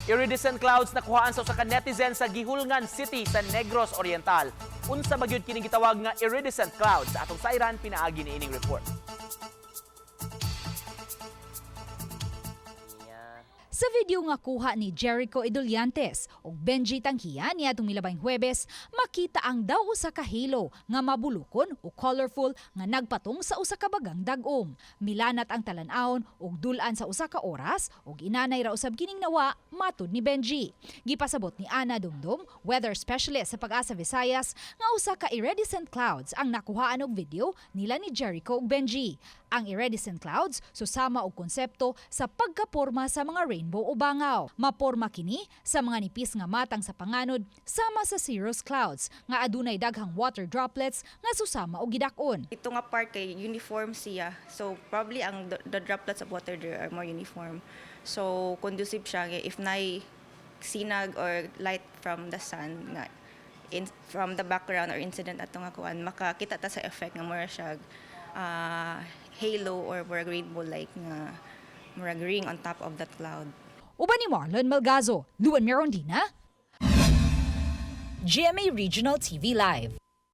Iridescent clouds nakuhaan sa usa ka netizen sa Guihulngan City sa Negros Oriental. Unsa ba gyud kining gitawag nga iridescent clouds? Sa atong sayran pinaagi niining report. Sa video nga kuha ni Jericho Idulyantes ug Benji Tanghian niadtong milabayng Huwebes, makita ang daw usa ka halo nga mabulukon o colorful nga nagpatong sa usa ka bagang dag-om. Milanat ang talan-awon ug dul-an sa usa ka oras ug inanay ra usab kining nawa, matud ni Benji. Gipasabot ni Ana Dumdum, weather specialist sa Pag-asa Visayas, nga usa ka iridescent clouds ang nakuhaan og video nila ni Jericho ug Benji. Ang iridescent clouds susama og konsepto sa pagkaporma sa mga rainbow o bangaw. Maporma kini sa mga nipis nga matang sa panganod sama sa cirrus clouds nga adunay daghang water droplets nga susama og gidak-on. Ito nga part kay uniform siya. So probably ang the droplets of water there are more uniform. So conducive siya nga if nay sinag or light from the sun nga from the background or incident ato nga kuan, makakita ta sa effect nga mura siya halo or murag rainbow like nga murag ring on top of that cloud. Uban ni Marlon Malgazo, Luan Mirondina, GMA Regional TV Live.